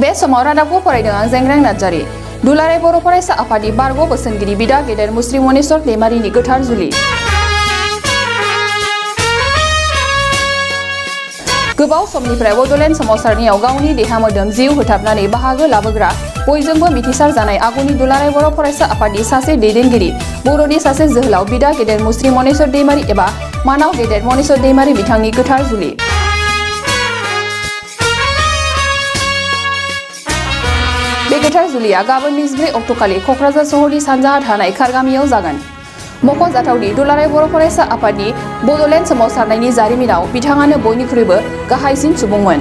बे समाव रादाबखौ फरायदों आं जेंग्रें नार्जारी। दुलाराय बर' फरायसा आफादनि बारग' बोसोनगिरि बिदा गेदेर मुस्रि मनेस्वर दैमारिनि गोथार जुलि। गोबाव समनिफ्राय बड'लेण्ड सोमावसारनायाव गावनि देहा मोदोम जिउ होथाबनानै बाहागो लाबोग्रा बयजोंबो मिथिसार जानाय आगुनि दुलाराय बर' फरायसा आफादनि सासे दैदेनगिरि बर'नि सासे जोहोलाव बिदा गेदेर मुस्रि मनेस्वर दैमारि एबा मानाव गेदेर मनेस्वर दैमारि बिथांनि गोथार जुलि। बे गोथार जुलिया गाबोन 24 अक्ट'खालि क'क्राझार सहरनि सानजाहा थानाय खारगामियाव जागोन। मख'जाथावदि दुलाराय बर' फरायसा आफादनि बड'लेण्ड सोमावसारनायनि जारिमिनाव बिथाङानो बयनिख्रुइबो गाहायसिन सुबुंमोन।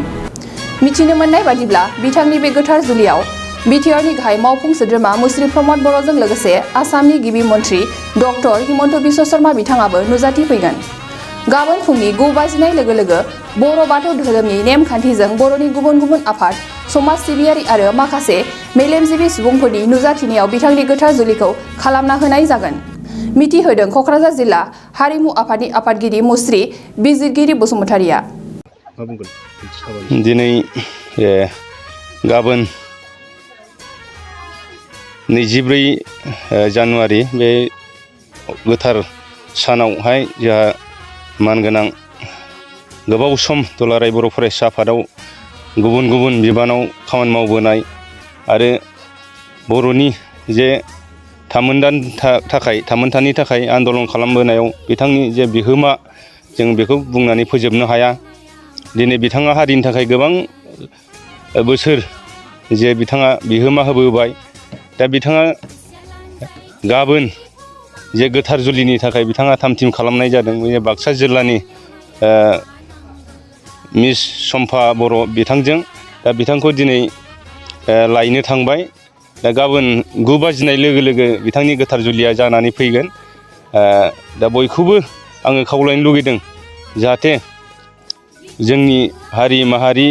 मिथिनो मोननाय बादिब्ला बिथांनि बे गोथार जुलियाव बिटिआरनि गाहाय मावफुं सोद्रोमा मुस्रि प्रमद बर'जों लोगोसे आसामनि गिबि मन्थ्रि डक्टर हिमन्त बिश्व शर्मा बिथाङाबो नुजाथि फैगोन। गाबोन फुंनि 9 बाजिनाय लोगो लोगो बर' बाथौ धोरोमनि नेमखान्थिजों बर'नि गुबुन गुबुन आफाद समाज सिबियारि आरो माखासे मेलेमजिबि सुबुंफोरनि नुजाथिनायाव बिथांनि गोथार जुलिखौ खालामना होनाय जागोन। मिथिहोदों क'क्राझार जिल्ला हारिमु आफादनि आफादगिरि मुस्रि बिजिरगिरि बसुमतारिया। दिनै गाबोन 24 जानुवारि बे गोथार सानावहाय जोंहा मानगोनां गोबाव सम दुलाराय बर' फरायसा आफादाव गुबुन गुबुन बिबानाव खामानि मावबोनाय आरो बर'नि जे थामोनथानि थाखाय आन्दलन खालामबोनायाव बिथांनि जे बिहोमा जों बेखौ बुंनानै फोजोबनो हाया। दिनै बिथाङा हारिनि थाखाय गोबां बोसोर जे बिथाङा बिहोमा होबोबाय। दा बिथाङा गाबोन जे गोथार जुलिनि थाखाय बिथाङा थाम-थिम खालामनाय जादों। बे बाक्सा जिल्लानि मिस सम्फा बर' बिथांजों दा बिथांखौ दिनै लायनो थांबाय। दा गाबोन 9 बाजिनाय लोगो लोगो बिथांनि गोथार जुलिया जानानै फैगोन। दा बयखौबो आङो खावलायनो लुगैदों जाहाथे जोंनि हारि माहारि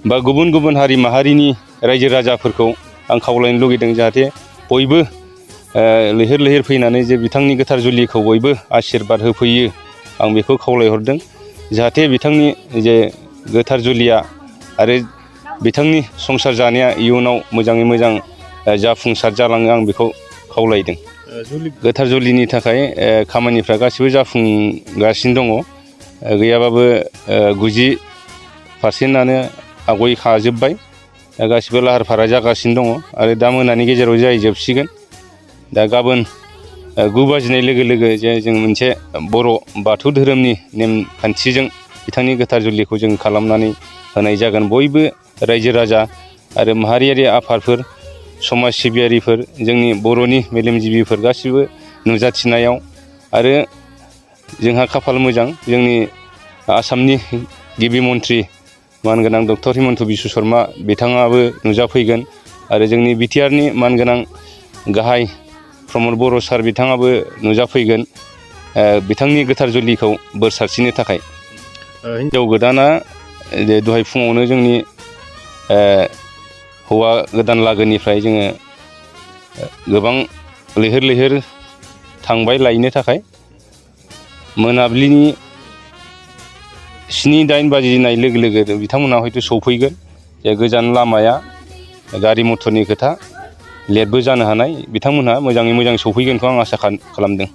बा गुबुन गुबुन हारि माहारिनि रायजो राजाफोरखौ आं खावलायनो लुगैदों जाहाथे बयबो लैहोर लैहोर फैनानै जे बिथांनि गोथार जुलिखौ बयबो आशीर्बाद होफैयो। आं बेखौ खावलायहरदों जाहाथे बिथांनि जे गोथार जुलिया आरो बिथांनि संसार जानाया इयुनाव मोजाङै मोजां जाफुंसार जालाङो आं बेखौ खावलायदों। गोथार जुलिनि थाखाय खामानिफ्रा गासिबो जाफुंगासिनो दङ। गैयाबाबो 90% आवगायखाजोब्बाय। दा गासिबो लाहार फाहारा जागासिनो दङ आरो दा मोनानि गेजेराव जाहैजोबसिगोन। दा गाबोन 9 बाजिनाय लोगो लोगो जे जों मोनसे बर' बाथौ धोरोमनि नेमखान्थिजों बिथांनि गोथार जुलिखौ जों खालामनानै होनाय जागोन। बयबो रायजो राजा आरो माहारियारि आफादफोर समाज सिबियारिफोर जोंनि बर'नि मेलेमजिबिफोर गासिबो नुजाथिनायाव आरो जोंहा खाफाल मोजां जोंनि आसामनि गिबि मन्थ्रि मानगोनां डक्टर हिमन्त बिश्व शर्मा बिथाङाबो नुजाफैगोन आरो जोंनि बिटिआरनि मानगोनां गाहाय प्रमद बर' सार बिथाङाबो नुजाफैगोन बिथांनि गोथार जुलिखौ बोर सारस्रिनो थाखाय। हिन्जाव गोदाना दहाय फुङावनो जोंनि हौवा गोदान लागोनिफ्राय जोङो गोबां लैहोर लैहोर थांबाय लायनो थाखाय। मोनाबिलिनि 7-8 बाजिनाय लोगो लोगो बिथांमोना हयथ' सौफैगोन। जे गोजान लामाया गारि मथरनि खोथा लेटबो जानो हानाय। बिथांमोनहा मोजाङै मोजां सौफैगोनखौ आं आसा खालामदों।